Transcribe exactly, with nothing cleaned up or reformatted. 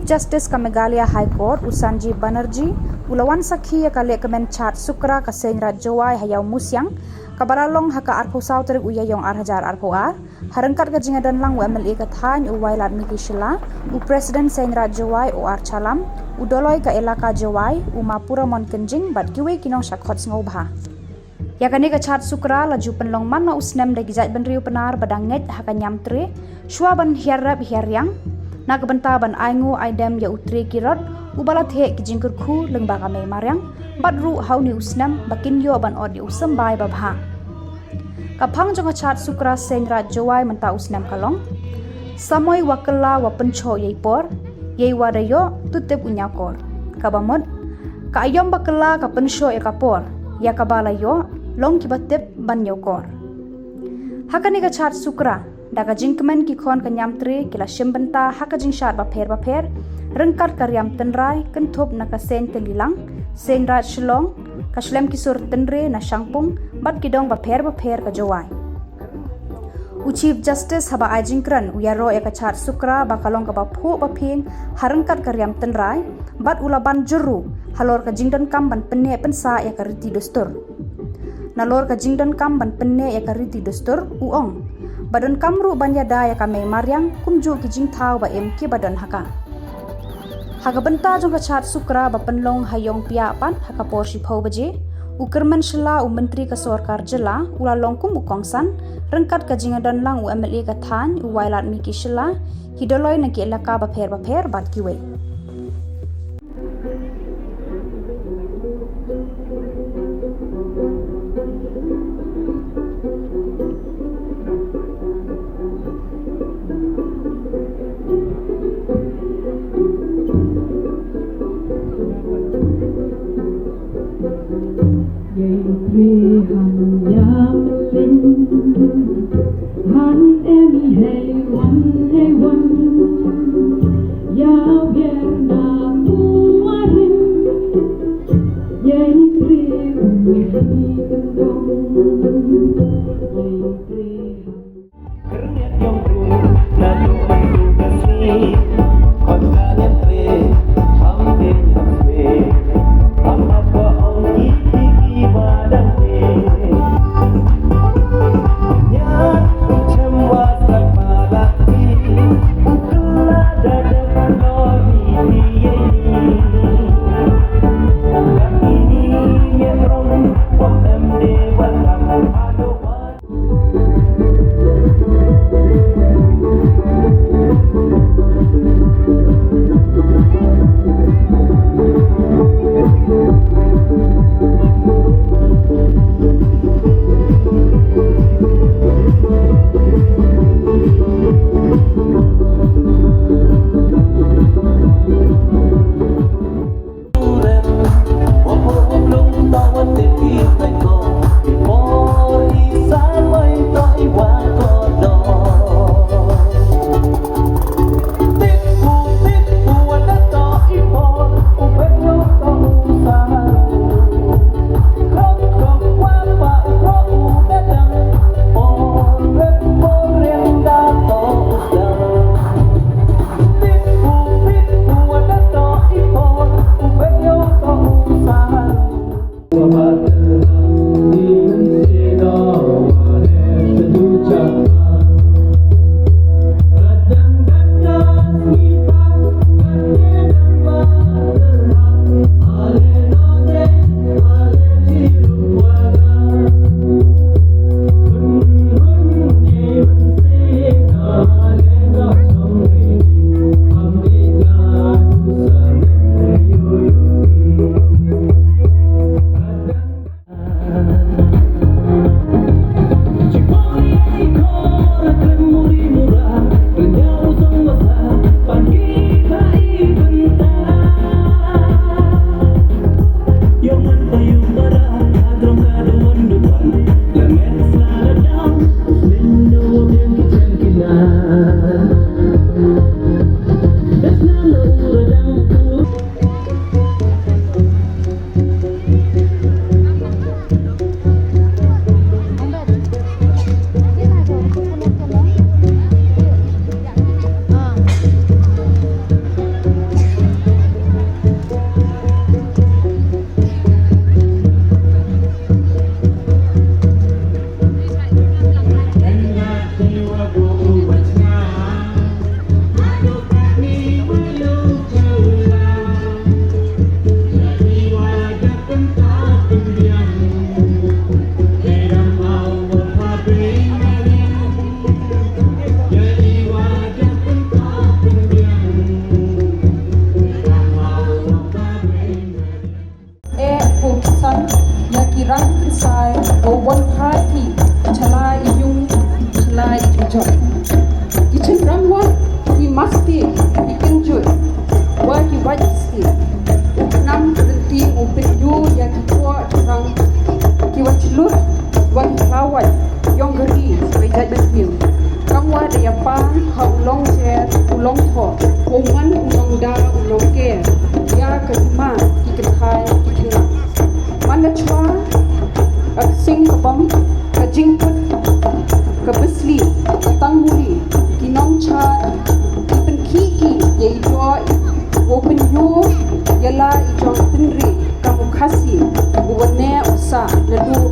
Justice ka Meghalaya High Court, u Sanjeev Banerjee, u la wan sakhi ïa ka lehkmen Chad Sukra ka Seiñ Raij Jowai ha Ïawmusiang, kaba la long ha ka arphew saw tarik u Ïaïong ar hajar arphew ar, ha ryngkat ka jingïadonlang u M L A ka thaiñ u Wailadmiki Shylla, u President Seiñ Raij Jowai u R Challam, u Dolloi ka Elaka Jowai u Ma Puramon Kynjing bad kiwei ki nongshah khot sngewbha. Ïa kane ka Chad Sukra la ju pynlong man la u snem da ki jaitbynriew Pnar ba dang ngeit ha ka niam tre, shuwa ban hiar rep hiar riang, na ka bynta ban ainguh aidem ïa u tre Kirot, uba la theh ki jingkyrkhu lyngba ka mei mariang, bad ruh ha une u snem ba kin ïoh ban ot ïa u symbai babha. Ka phang jong ka Chad Sukra Seiñ Raij Jowai mynta u snem ka long: Samoi wa kylla wa pynshoh ïa i por, ïa i wa da ïoh, to tip u ñiawkor. Kaba mut, ka aïom ba kylla ka pynshoh ïa ka por, ïa kaba la ïoh, long kiba tip ban ñiawkor. Ha kane ka Chad Sukra, da ka jingkmen ki khon ka niam tre ki la shim bynta ha ka jingshad bapher bapher, ryngkat ka riam tynrai, kynthup na ka Seiñ Tyllilang, Seiñ Raij Shillong, ka Shlem ki Sur Tynre na Shangpung, bad ki dong bapher bapher ka Jowai. U Chief Justice haba ai jingkren u ïaroh ïa ka Chad Sukra ba ka long kaba phuh ba phieng ha ryngkat ka riam tynrai, bad u la ban jur ruh halor ka jingdonkam ban pynneh pynsah ïa ka riti dustur. Nalor ka jingdonkam ban pynneh ïa ka riti dustur, u ong ba donkam ruh ban ïada ïa ka mei mariang kumjuh ki jingthaw ba im kiba don ha ka. Ha ka bynta jong ka Chad Sukra ba pynlong ha Ïongpiah pat ha ka por shiphew baje, u Kyrmen Shylla, u Myntri ka Sorkar Jylla, u la long kum u kongsan ryngkat ka jingïadonlang u M L A ka thaiñ u Wailadmiki Shylla, ki Dolloi na ki elaka bapher bapher bad kiwei. Rang kynsai, u wan kha ki, shala i yung, shala i jujok. Ki chynrang wat, ki mastic, ki kynjut, wa ki wait stik. U khnam ki rynti, u pynjur, ya ki kwah, ki rang, ki wait lut, wa ki khlawait, yong gari, wa jait bad pil. Kam wa da ya pan, ha u long jer, u long thok, u man u long da, u long ker, ya ka dima, ki kynthai, ki kynthai. Man da chwa, ka sing ka bam, ka jingput, ka bisli, ka tang muli, ki nong cha, ki pynkhih ki, ya i dua, u pynyu, ya la i jong pynri, ka mukhasi, u wane, u sa, na du,